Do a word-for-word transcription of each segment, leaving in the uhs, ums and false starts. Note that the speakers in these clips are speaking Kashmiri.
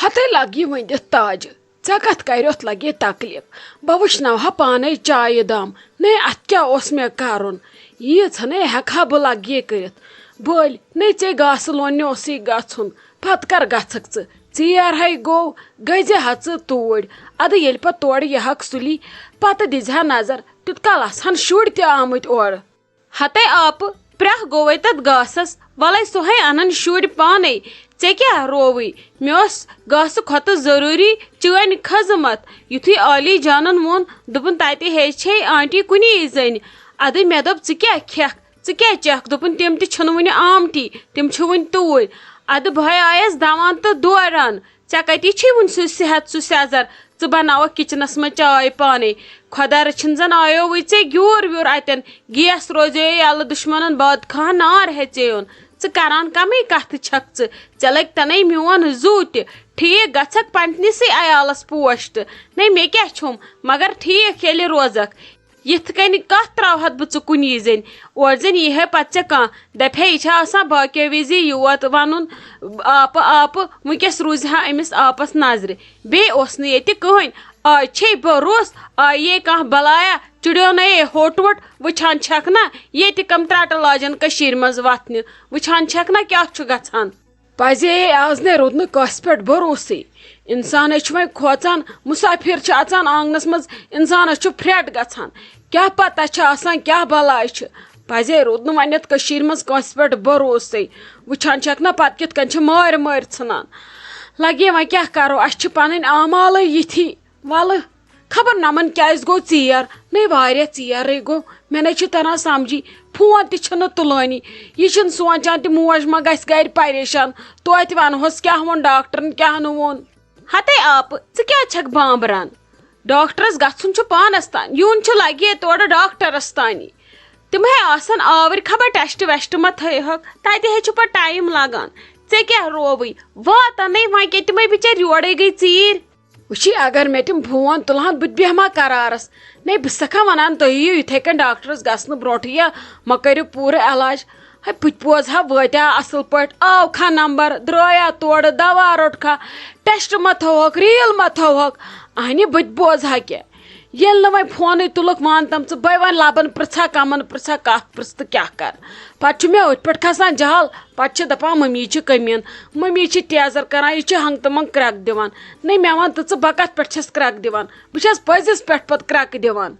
ہتے لگہِ وۄنۍ دِتھ تاجہِ۔ ژےٚ کتھ کرٮ۪تھ لگے تکلیف؟ بہٕ وٕچھناوہا پانے چایہِ دام۔ نے، اتھ کیٛاہ اوس مےٚ کرُن؟ ییٖژ ہنے ہٮ۪کہٕ ہا بہٕ لگے کٔرِتھ؟ بٔلۍ، نے ژےٚ گاسہٕ لوننہِ اوسُے گژھُن، پتہٕ کر گژھکھ ژٕ؟ ژیر ہے گوٚو، گٔزِ ہا ژٕ توٗرۍ۔ ادٕ ییٚلہِ پتہٕ تورٕ یِہکھ سُلی، پتہٕ دِژِ ہا نظر، تیُت کال آسہٕ ہن شُرۍ تہِ آمٕتۍ اورٕ۔ ہتے آپہٕ، پرٛاہ گوٚوَے تَتھ گاسَس، وَلَے سُہ ہے اَنَن شُرۍ پانَے، ژےٚ کیٛاہ رووٕے؟ مےٚ اوس گاسہٕ کھۄتہٕ ضروٗری چٲنۍ خدمت۔ یُتھُے عالی جانَن ووٚن، دوٚپُن، تَتہِ ہے چھے آنٹی کُنی زٔنۍ۔ اَدٕ مےٚ دوٚپ، ژٕ کیٛاہ کھٮ۪کھ، ژٕ کیٛاہ چٮ۪کھ؟ دوٚپُن، تِم تہِ چھِنہٕ وُنہِ آمتی، تِم چھِ وُنہِ توٗرۍ۔ اَدٕ بہٕ ہے آیَس دَوان تہٕ دوران۔ ژےٚ کَتی چھُے وُنہِ سُہ صحت، سُہ سٮ۪زر؟ ژٕ بناوکھ کچنس منٛز چاے پانے۔ خۄدا رٔچھِن زن آیووٕے ژےٚ گیوٗر ویوٗر اتٮ۪ن۔ گیس روزیو یلہٕ، دُشمنن باد کھاہ نار ہیژیون۔ ژٕ کران کمٕے کتھٕ چھکھ ژٕ؟ ژےٚ لگہِ تنے میون زُو تہِ۔ ٹھیک گژھکھ پننسٕے عیالس پوش تہٕ۔ نے مےٚ کیٛاہ چھُم، مگر ٹھیک ییٚلہِ روزکھ۔ یِتھ کٔنۍ کتھ تراوہتھ بہٕ ژٕ کُنی زٔنۍ؟ اورٕ زٔنۍ یی ہے پتہٕ ژےٚ کانٛہہ، دپہِ ہے، یہِ چھا آسان باقیو وِزِ یوت ونُن، آپہٕ آپہٕ، وٕنکیٚس روٗزِ ہا أمِس آپس نظرِ۔ بیٚیہِ اوس نہٕ ییٚتہِ کٕہٕنۍ۔ آز چھے بروس، آیے کانٛہہ بلایا، چُڑیو نے ہوٹ ووٹ، وٕچھان چھکھ نا ییٚتہِ کم ترٛٹہٕ لاجن کٔشیٖرِ منٛز وتھنہِ، وٕچھان چھکھ نا کیٛاہ چھُ گژھان۔ پزے آز نے روٗد نہٕ کٲنٛسہِ پٮ۪ٹھ بروسٕے۔ انسانس چھُ وۄنۍ کھوژان، مسافر چھِ اژان آنگنس منٛز، انسانس چھُ پھرٛٹھ گژھان۔ کیٛاہ پتہ چھِ آسان، کیٛاہ بلاے چھِ۔ پزے روٗد نہٕ وۄنۍ یتھ کٔشیٖرِ منٛز کٲنٛسہِ پٮ۪ٹھ بروسٕے۔ وٕچھان چھکھ نا پتہٕ کِتھ کٔنۍ چھِ مارِ مارِ ژھٕنان۔ لگے وۄنۍ کیٛاہ کرو، اسہِ چھِ پنٕنۍ اعمالٕے یِتھی۔ ولہٕ، خبر نمن کیٛازِ گوٚو ژیر؟ نے واریاہ ژیرٕے گوٚو، مےٚ نے چھُ تران سمجھی، فون تہِ چھُنہٕ تُلٲنی۔ یہِ چھُنہٕ سونٛچان تہِ موج ما گژھِ گرِ پریشان، توتہِ ونہوس کیٛاہ ووٚن ڈاکٹرن، کیٛاہ نہٕ ووٚن۔ ہتے آپہٕ، ژٕ کیٛازِ چھکھ بامبران؟ ڈاکٹرس گژھُن چھُ پانس تام، یُن چھُ لگہِ تورٕ ڈاکٹرس تانی۔ تِم ہے آسن آوٕرۍ، خبر ٹیسٹ ویسٹ ما تھٲیہکھ، تتہِ ہے چھُ پتہٕ ٹایم لگان۔ ژےٚ کیٛاہ رووٕے؟ واتنے وۄنۍ کیٛاہ، تِمے بِچٲرۍ یورے گٔے ژیٖرۍ۔ وٕچھی، اگر مےٚ تِم فون تُلہٕ ہن، بہٕ تہِ بیٚہمہٕ ہا قرارس۔ نے، بہٕ چھسکھا ونان، تُہۍ یِیِو یِتھے کٔنۍ ڈاکٹرس گژھنہٕ برونٛٹھٕے یا مہ کٔرِو پوٗرٕ علاج۔ ہے، بہٕ تہِ بوزٕ ہا، وٲتیا اصل پٲٹھۍ، آو کھا نمبر، درٛایا تورٕ، دوا روٚٹ کھا، ٹیسٹ ما تھوہکھ، ریٖل ما تھوہکھ؟ اہنہِ، بہٕ تہِ بوزٕ ہا کینٛہہ۔ ییٚلہِ نہٕ وۄنۍ فونٕے تُلُکھ، وَن تِم ژٕ، بَے وۄنۍ لَبَن پرٛژھا، کَمَن پرٛژھا، کَتھ پرٛژھ تہٕ کیٛاہ کَرٕ؟ پَتہٕ چھُ مےٚ أتھۍ پٮ۪ٹھ کھَسان جَہل، پَتہٕ چھِ دَپان، مٔمی چھِ کٔمیٖن، مٔمی چھِ ٹیزَر کَران، یہِ چھِ ہنٛگہٕ تہٕ منٛگہٕ کرٛٮ۪کھ دِوان۔ نَے مےٚ وَن تہٕ ژٕ، بہٕ کَتھ پٮ۪ٹھ چھَس کرٛٮ۪کھ دِوان؟ بہٕ چھَس پٔزِس پٮ۪ٹھ پَتہٕ کرٛٮ۪کہٕ دِوان۔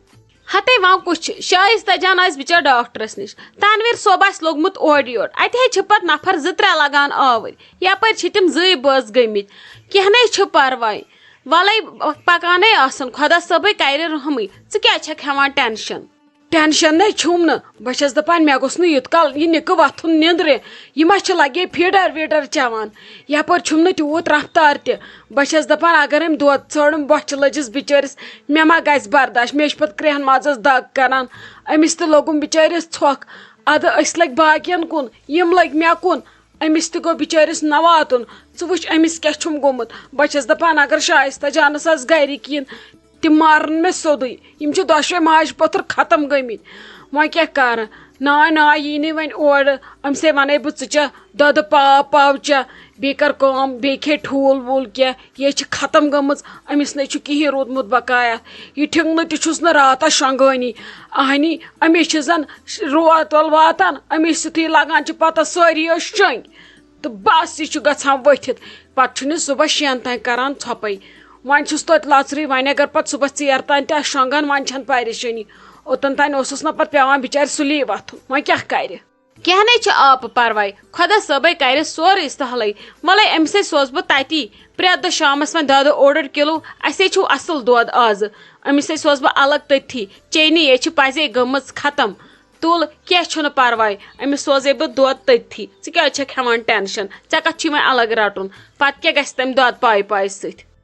ہَتے وۄنۍ کُس چھُ؟ شایِستہ جان آسہِ بِچٲر ڈاکٹرَس نِش، تَنویٖر صٲب آسہِ لوٚگمُت اورٕ یورٕ، اَتہِ ہے چھِ پَتہٕ نَفر زٕ ترٛےٚ لَگان آوٕرۍ، یَپٲرۍ چھِ تِم زٕے بٲژ گٔمٕتۍ۔ کینٛہہ نَے چھُ پَرواے۔ وَلَے پکانے آسن، خۄدا صٲبے کرِ رحمٕے۔ ژٕ کیٛازِ چھکھ ہٮ۪وان ٹینشن؟ ٹینشن نے چھُم نہٕ، بہٕ چھَس دَپان مےٚ گوٚژھ نہٕ یُتھ کال یہِ نِکہٕ وۄتھُن نیٚنٛدرِ۔ یہِ ما چھِ لگے فیٖڈر ویٖڈر چٮ۪وان؟ یپٲرۍ چھُم نہٕ تیوٗت رفتار تہِ۔ بہٕ چھَس دَپان اگر أمۍ دۄد ژھٲنٛڈُم بۄچھِ لٔجِس بِچٲرِس، مےٚ ما گژھِ برداش، مےٚ چھِ پتہٕ کرٛٮ۪ہن مازس دگ کران۔ أمِس تہِ لوٚگُم بِچٲرِس ژھۄکھ۔ ادٕ أسۍ لٔگۍ باقین کُن، یِم لٔگۍ مےٚ کُن۔ أمِس تہِ گوٚو بِچٲرِس نہ واتُن۔ ژٕ وٕچھ أمِس کیٛاہ چھُم گوٚمُت۔ بہٕ چھَس دَپان، اگر شایستہ جانَس آسہِ گَرِکۍ یِن، تِم مارَن مےٚ سیوٚدُے۔ یِم چھِ دۄشوَے ماجہِ پوٚتُر ختم گٔمٕتۍ۔ وۄنۍ کیٛاہ کَرٕ؟ ناے، ناے یی نہٕ وۄنۍ اورٕ۔ أمِس ہے وَنَے بہٕ، ژٕ چےٚ دۄدٕ پاو پاو چےٚ، بیٚیہِ کَر کٲم، بیٚیہِ کھے ٹھوٗل ووٗل کینٛہہ۔ یہِ ہے چھِ ختم گٔمٕژ، أمِس نَے چھُ کِہیٖنۍ روٗدمُت بقایا۔ یہِ ٹھِنٛگنہٕ تہِ چھُس نہٕ راتَس شۄنٛگٲنی۔ اَہنی، أمِس چھِ زَن روتَل واتان، أمِس سیُتھُے لَگان چھِ پَتہ سٲری ٲسۍ شۄنٛگۍ۔ تہٕ بَس، یہِ چھُ گژھان ؤتھِتھ۔ پَتہٕ چھُنہٕ صُبحَس شٮ۪ن تام کران ژھۄپَے۔ وۄنۍ چھُس توتہِ لَژرٕے، وۄنۍ اگر پَتہٕ صُبحَس ژیر تام تہِ آسہِ شۄنٛگان، وۄنۍ چھَنہٕ پریشٲنی۔ اوٚتَن تام اوسُس نہ پَتہٕ پٮ۪وان بِچارِ سُلی وۄتھُن۔ وۄنۍ کیٛاہ کَرِ؟ کینٛہہ نے چھُ آپہٕ پرواے، خۄدا صٲبے کرِ سورُے سہلٕے۔ وَلَے أمِسے سوزٕ بہٕ تَتی پرٛٮ۪تھ دۄہ شامَس وۄنۍ دۄدٕ اوٚڑ اوٚڑ کِلوٗ۔ اَسے چھُو اَصٕل دۄد آزٕ۔ أمِسے سوزٕ بہٕ الگ تٔتھی۔ چینی یے چھِ پَزے گٔمٕژ ختم۔ تُل، کینٛہہ چھُنہٕ پرواے، أمِس سوزے بہٕ دۄد تٔتھی۔ ژٕ کیٛازِ چھَکھ ہٮ۪وان ٹینشن؟ ژےٚ کَتھ چھُے وۄنۍ الگ رَٹُن؟ پَتہٕ کیٛاہ گژھِ تَمہِ دۄد پایہِ پایہِ سۭتۍ؟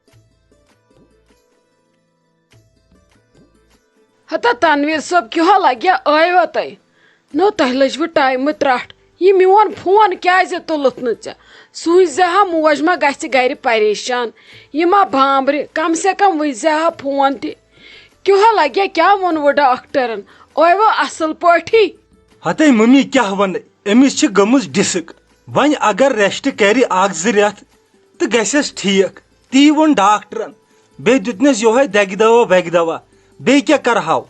ہتا تنویر صٲب، کیٛاہ لگیا ٲیوا تۄہہِ؟ نو، تۄہہِ لٔجوٕ ٹایمہٕ ترٛٹھ۔ یہِ میون فون کیٛازِ تُلُتھ نہٕ ژےٚ؟ سوٗززِ ہا، موج ما گژھِ گرِ پریشان؟ یہِ ما بامبرِ؟ کم سے کم وٕچھزِ ہا فون تہِ۔ کیٛاہ لگیا، کیٛاہ ووٚنوٕ ڈاکٹرن؟ ٲیوا اصل پٲٹھی؟ ہتے ممی، کیٛاہ ونہٕ؟ أمِس چھِ گٔمٕژ ڈسک۔ وۄنۍ اگر ریسٹ کرِ اکھ زٕ رٮ۪تھ، تہٕ گژھٮ۪س ٹھیک۔ تی ووٚن ڈاکٹرن۔ بیٚیہِ دیُتنس یۄہے دگہِ دوا وگہِ دوا۔ بیٚیہِ کیٛاہ کرہاو؟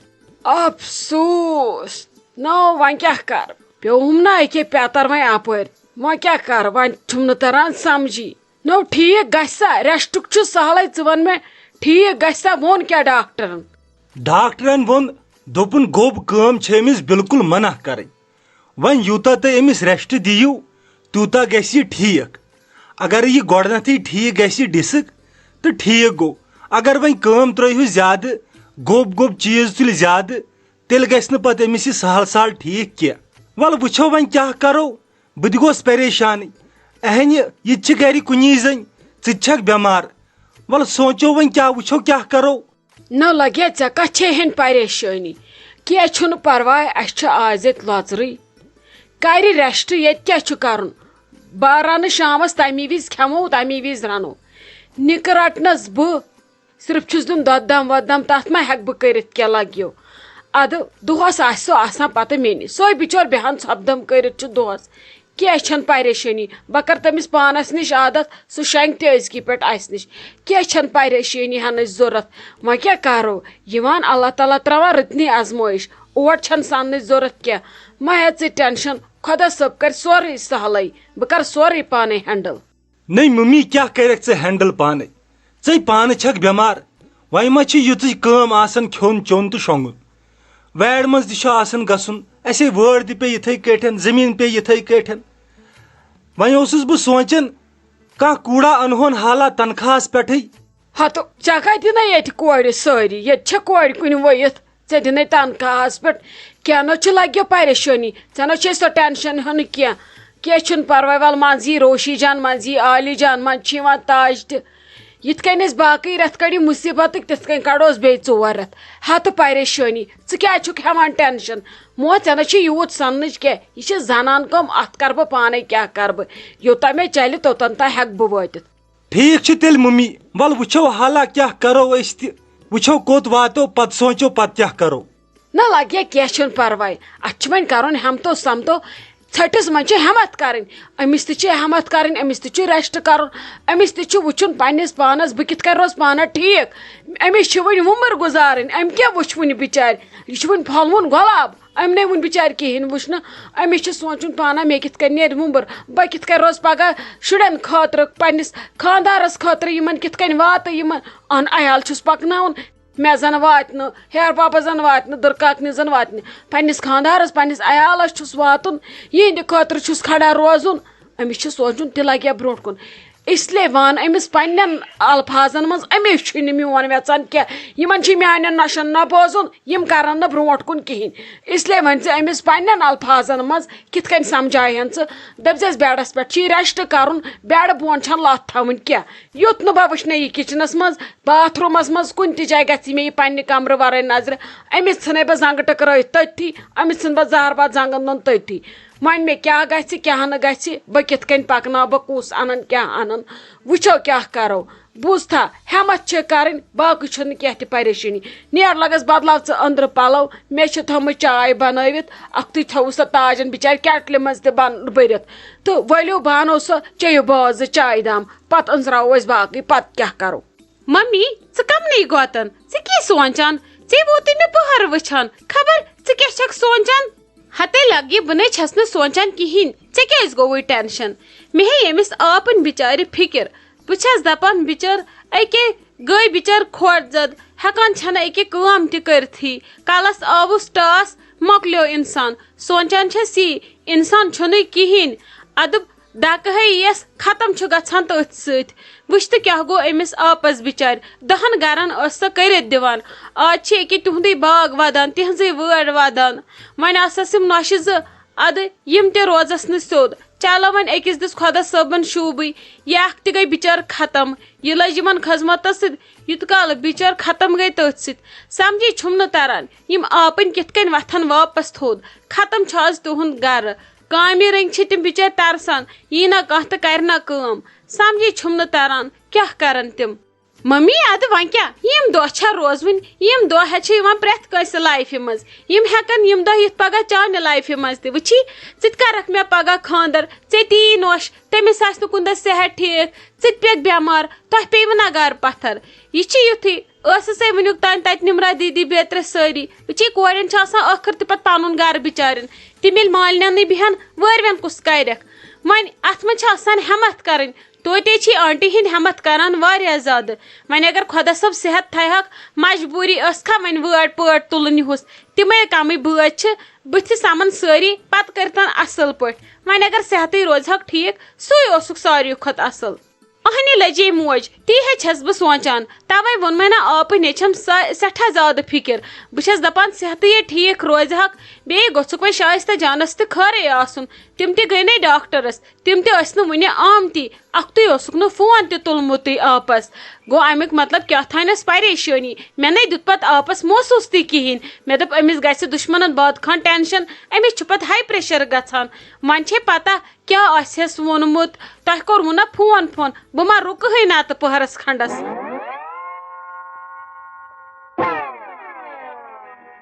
افسوس! نو، وۄنۍ کیٛاہ کرٕ؟ پیوٚوُم نا أکے پیتر وۄنۍ اپٲرۍ۔ وۄنۍ کیٛاہ کرٕ؟ وۄنۍ چھُم نہٕ تران سمجھی۔ نو، ٹھیٖک گژھِ سا؟ ریسٹُک چھُ سہلٕے، ژٕ وَن مےٚ، ٹھیٖک گژھِ سا؟ ووٚن کیٛاہ ڈاکٹرن؟ ڈاکٹرن ووٚن، دوٚپُن، گوٚب کٲم چھِ أمِس بالکل منع کرٕنۍ۔ وۄنۍ یوٗتاہ تُہۍ أمِس ریسٹ دِیِو، تیوٗتاہ گژھِ یہِ ٹھیٖک۔ اگر یہِ گۄڈٕنیتھٕے ٹھیٖک گژھِ ڈسک، تہٕ ٹھیٖک گوٚو۔ اگر وۄنۍ کٲم ترٲیہوس زیادٕ، گوٚب گوٚب چیٖز تُلہِ زیادٕ، تیٚلہِ گژھِ نہٕ پتہٕ أمِس یہِ سہل سہل ٹھیٖک کینٛہہ۔ وَلہٕ وٕچھو وۄنۍ کیٛاہ کرو۔ بہٕ تہِ گوس پریشانٕے۔ اہنہِ، یہِ تہِ چھِ گرِ کُنی زٔنۍ، ژٕ تہِ چھکھ بٮ۪مار۔ وَلہٕ سونٛچو وۄنۍ کیٛاہ، وٕچھو کیٛاہ کرو۔ نہ لگیا ژےٚ کتھ چھے ہن پریشٲنی؟ کینٛہہ چھُنہٕ پرواے، اسہِ چھِ آز ییٚتہِ لۄژرٕے۔ کرِ ریسٹ، ییٚتہِ کیٛاہ چھُ کرُن؟ بہٕ رنہٕ شامس، تمی وِزِ کھٮ۪مو، تمی وِزِ رنو۔ نِکہٕ رٹنس بہٕ، صرف چھُس دیُن دۄد دم وۄد دم، تتھ ما ہٮ۪کہٕ بہٕ کٔرِتھ کینٛہہ لگیو۔ ادٕ دۄہس آسہِ سُہ آسان پتہٕ مےٚ نِش، سۄے بِچور بیہان ژھۄپہٕ دم کٔرِتھ چھُ دۄہس۔ کینٛہہ چھَنہٕ پریشٲنی، بہٕ کَرٕ تٔمِس پانَس نِش عادت، سُہ شۄنٛگہِ تہِ أزکی پٮ۪ٹھ اَسہِ نِش۔ کینٛہہ چھَنہٕ پریشٲنی ہَنٕچ ضوٚرَتھ۔ وۄنۍ کیٛاہ کَرو؟ یِوان اللہ تعالیٰ ترٛاوان رٕتنی آزمٲیِش، اور چھَنہٕ سَننٕچ ضوٚرَتھ کینٛہہ۔ مہ ہےٚ ژٕ ٹٮ۪نشَن، خۄدا صٲب کَرِ سورُے سہلٕے، بہٕ کَرٕ سورُے پانَے ہینڈل۔ نٔے مٔمی، کیٛاہ کَرٮ۪کھ ژٕ ہینڈل پانَے؟ ژٕے پانہٕ چھکھ بٮ۪مار، وۄنۍ ما چھِ یِژٕے کٲم آسان کھیوٚن چیوٚن تہٕ شۄنٛگُن؟ وارِ منٛز تہِ چھُ آسان گژھُن، اَسے وٲر تہِ پیٚیہِ یِتھَے کٲٹھۍ، زٔمیٖن پیٚیہِ یِتھَے کٲٹھۍ۔ وۄنۍ اوسُس بہٕ سونٛچان، کانٛہہ کوٗڑا اَنہون حالا تنخواہَس پٮ۪ٹھٕے۔ ہتہٕ ژےٚ کتہِ دِنے ییٚتہِ کورِ سٲری؟ ییٚتہِ چھےٚ کورِ کُنہِ ؤیِتھ؟ ژےٚ دِنے تنخواہس پٮ۪ٹھ۔ کینٛہہ نہ چھُ، لگہِ پریشٲنی، ژےٚ نہ چھُے سۄ ٹینشن ہیوٚن کینٛہہ۔ کینٛہہ چھُنہٕ پرواے، ول منٛزٕ یی روشی جان، منٛزٕ یی عالی جان، منٛزٕ چھِ یِوان تاج تہِ۔ یِتھ کٔنۍ أسۍ باقٕے رٮ۪تھ کڑِ مُصیٖبتٕکۍ، تِتھ کٔنۍ کڑوس بیٚیہِ ژور رٮ۪تھ۔ ہتہٕ پریشٲنی، ژٕ کیٛازِ چھُکھ ہٮ۪وان ٹینشن؟ مو، ژےٚ نہ چھِ یوٗت سننٕچ کینٛہہ، یہِ چھِ زنان کٲم، اتھ کرٕ بہٕ پانے کیٛاہ کرٕ بہٕ؟ یوٚتام مےٚ چلہِ توٚتام تام ہٮ۪کہٕ بہٕ وٲتِتھ۔ ٹھیٖک چھُ تیٚلہِ مُمی، وَلہٕ وٕچھو حالا کیٛاہ کَرو أسۍ تہِ، وٕچھو کوٚت واتو، پَتہٕ سونٛچو پَتہٕ کیٛاہ کَرو۔ نہ لَگہِ کینٛہہ چھُنہٕ پَرواے، اَتھ چھُ وۄنۍ کَرُن ہٮ۪متو سَمتو، ژھٔٹِس منٛز چھِ ہٮ۪مَتھ کَرٕنۍ، أمِس تہِ چھِ ہٮ۪مَتھ کَرٕنۍ، أمِس تہِ چھُ ریسٹ کَرُن، أمِس تہِ چھُ وٕچھُن پنٛنِس پانَس بہٕ کِتھ کٔنۍ روزٕ پانَس ٹھیٖک۔ أمِس چھِ وٕنہِ وُمٕر گُزارٕنۍ، أمۍ کیٛاہ وٕچھ وٕنہِ بِچارِ، یہِ چھُ وٕنہِ پھۄلوُن گۄلاب۔ أمۍ نے وُنہِ بِچارِ کِہیٖنۍ وٕچھ نہٕ۔ أمِس چھُ سونٛچُن پانہ، مےٚ کِتھ کٔنۍ نیرِ وُمبُر، بہٕ کِتھ کٔنۍ روزٕ پگاہ شُرٮ۪ن خٲطرٕ، پننِس خانٛدارس خٲطرٕ، یِمن کِتھ کٔنۍ واتہٕ یِمن۔ اہن عیال چھُس پکناوُن، مےٚ زن واتہِ نہٕ، ہیہر ببس زن واتہِ نہٕ، دٕرکاکنہِ زن واتہِ نہٕ، پننِس خانٛدارس، پننِس عیالس چھُس واتُن، یِہنٛدِ خٲطرٕ چھُس کھڑا روزُن۔ أمِس چھُ سونٛچُن تہِ لگہِ ہا برونٛٹھ کُن۔ اس لیے وَن أمِس پننٮ۪ن الفاظن منٛز، أمِس چھُے نہٕ میون وٮ۪ژان کینٛہہ، یِمن چھُے میانٮ۪ن نۄشن نہ بوزُن، یِم کرن نہٕ برونٛٹھ کُن کِہینۍ۔ اس لیے ؤنۍ زِ أمِس پننٮ۪ن الفاظن منٛز، کِتھ کٔنۍ سمجھاے ہن ژٕ؟ دٔپزٮ۪س بیڈس پٮ۪ٹھ چھُے ریسٹ کرُن، بیڈٕ بۄن چھنہٕ لتھ تھاوٕنۍ کینٛہہ۔ یُتھ نہٕ بہٕ وٕچھنے یہِ کچنس منٛز، باتھ روٗمس منٛز، کُنہِ تہِ جایہِ گژھِ مےٚ یہِ پننہِ کمرٕ ورٲے نظرِ۔ أمِس ژھٕنے بہٕ زنٛگہٕ ٹکرٲیِتھ تٔتھی، أمِس ژھٕن بہٕ زہر باد زنٛگن دۄن تٔتھی۔ وۄنۍ مےٚ کیٛاہ گژھِ، کیٛاہ نہٕ گژھِ، بہٕ کِتھ کٔنۍ پکناو، بہٕ کُس انن، کیٛاہ انن، وٕچھو کیٛاہ کرو۔ بوٗزتھا، ہٮ۪متھ چھے کرٕنۍ، باقٕے چھُنہٕ کینٛہہ تہِ پریشٲنی۔ نیر لگس بدلاو ژٕ أنٛدرٕ پلو، مےٚ چھِ تھٲومٕژ چاے بنٲوِتھ، اکھتُے تھٲوٕس سۄ تاجن بچارِ کیٹلہِ منٛز تہِ بن بٔرِتھ۔ تہٕ ؤلِو بانو سۄ، چیٚیِو بٲژ زٕ چایہِ دام، پتہٕ أنٛزراوو أسۍ باقٕے، پتہٕ کیٛاہ کرو۔ ممی، ژٕ کمنے گوتن؟ ژٕ کیٛاہ سونٛچان؟ ژےٚ ووتُے مےٚ پٔہر وٕچھان۔ خبر ژٕ کیٛاہ چھکھ سونٛچان؟ ہتے لگہِ، بہٕ نے چھس نہٕ سونٛچان کِہیٖنۍ۔ ژےٚ کیٛازِ گوٚوُے ٹینشن؟ مےٚ ہے ییٚمِس آپٕنۍ بچارِ فکر۔ بہٕ چھس دپان، بچٲر اکے گٔے بچٲر کھۄر زد، ہٮ۪کان چھنہٕ اکے کٲم تہِ کٔرتھٕے۔ کلس آوُس ٹاس، مۄکلیو انسان۔ سونٛچان چھس یی، انسان چھُنہٕ کِہیٖنۍ۔ ادٕ ڈکہٕ ہے یِیَس ختم چھُ گژھان تٔتھۍ سۭتۍ۔ وٕچھ تہٕ کیٛاہ گوٚو أمِس آپس بِچارِ۔ دَہَن گرن ٲس سۄ کٔرِتھ دِوان۔ آز چھِ أکیٛاہ تِہُنٛدُے باغ وَدان، تِہنٛزٕے وٲر وَدان۔ وۄنۍ آسَس یِم نۄشہِ زٕ، اَدٕ یِم تہِ روزَس نہٕ سیوٚد۔ چلو وۄنۍ أکِس دِس خۄدا صٲبَن شوٗبٕے۔ یہِ اَکھ تہِ گٔے بِچٲر ختم۔ یہِ لٔج یِمَن خدمتَس سۭتۍ۔ یُت کالہٕ بِچٲر ختم گٔے تٔتھۍ سۭتۍ۔ سَمجھی چھُم نہٕ تَران، یِم آپٕنۍ کِتھ کٔنۍ وۄتھَن واپَس تھوٚد۔ ختم چھُ آز تِہُنٛد گرٕ۔ کامہِ رٔنٛگۍ چھِ تِم بِچٲرۍ ترسان، یی نہ کانٛہہ تہٕ کرِ نہ کٲم۔ سمجھے چھُم نہٕ تران، کیٛاہ کرن تِم؟ ممی، ادٕ وۄنۍ کیٛاہ؟ یِم دۄہ چھا روزوٕنۍ؟ یِم دۄہ چھِ یِوان پرٛٮ۪تھ کٲنٛسہِ لایفہِ منٛز۔ یِم ہٮ۪کن یِم دۄہ یِتھ پگاہ چانہِ لایفہِ منٛز تہِ۔ وٕچھی، ژٕ تہِ کرکھ مےٚ پگاہ خانٛدر، ژےٚ تہِ یی نۄش، تٔمِس آسہِ نہٕ کُنہِ دۄہ صحت ٹھیٖک، ژٕ تہِ پیٚکھ بٮ۪مار، تۄہہِ پیٚیہِ وٕ نہ گرٕ پتھر۔ یہِ چھِ یُتھُے۔ ٲسٕس ہے وٕنیُک تام تَتہِ نِمرا دیٖدی بیترِ سٲری۔ وٕچھی، کورٮ۪ن چھِ آسان ٲخٕر تہِ پتہٕ پنُن گرٕ بِچارٮ۪ن۔ تِم ییٚلہِ مالنٮ۪نٕے بیٚہن، وٲرۍوٮ۪ن کُس کرٮ۪کھ؟ وۄنۍ اتھ منٛز چھِ آسان ہٮ۪متھ کرٕنۍ۔ توتہِ چھِ آنٹی ہِنٛدۍ ہٮ۪متھ کران واریاہ زیادٕ۔ وۄنۍ اگر خۄدا صٲب صحت تھایہَکھ، مجبوٗری ٲس کھا وۄنۍ وٲر پٲٹھۍ تُلُن یِہُس؟ تِمے کمٕے بٲژ چھِ، بٕتھِ سَمان سٲری، پتہٕ کٔرتن اصل پٲٹھۍ۔ وۄنۍ اگر صحتٕے روزہَکھ ٹھیٖک، سُے اوسُکھ ساروی کھۄتہٕ اصل۔ اہنہِ لجے موج، تی ہے چھَس بہٕ سونٛچان۔ توے ووٚنمَے نا آپہٕ نیٚچھَم سا-، سٮ۪ٹھاہ زیادٕ فِکر۔ بہٕ چھَس دَپان صحتٕے یے ٹھیٖک روزِ ہاکھ، بیٚیہِ گوٚژھُکھ وۄنۍ شایستہ جانَس تہِ خٲرٕے آسُن۔ تِم تہِ گٔے نے ڈاکٹرَس، تِم تہِ ٲسۍ نہٕ وُنہِ آمتی۔ اَکھتُے اوسُکھ نہٕ فون تہِ تُلمُتٕے آپَس۔ گوٚو اَمیُک مطلب کیٛاہ تھانٮ۪س پریشٲنی۔ مےٚ نے دیُت پَتہٕ آپَس محسوٗس تہِ کِہیٖنۍ۔ مےٚ دوٚپ أمِس گژھِ دُشمَنَن باد خان ٹٮ۪نشَن، أمِس چھُ پَتہٕ ہاے پریشر گژھان۔ وۄنۍ چھے پَتہ کیٛاہ آسہِ ہَس ووٚنمُت؟ تۄہہِ کوٚروٕ نہ فون فون؟ بہٕ ما رُکہٕے نتہٕ پٔہرس کھنڈس؟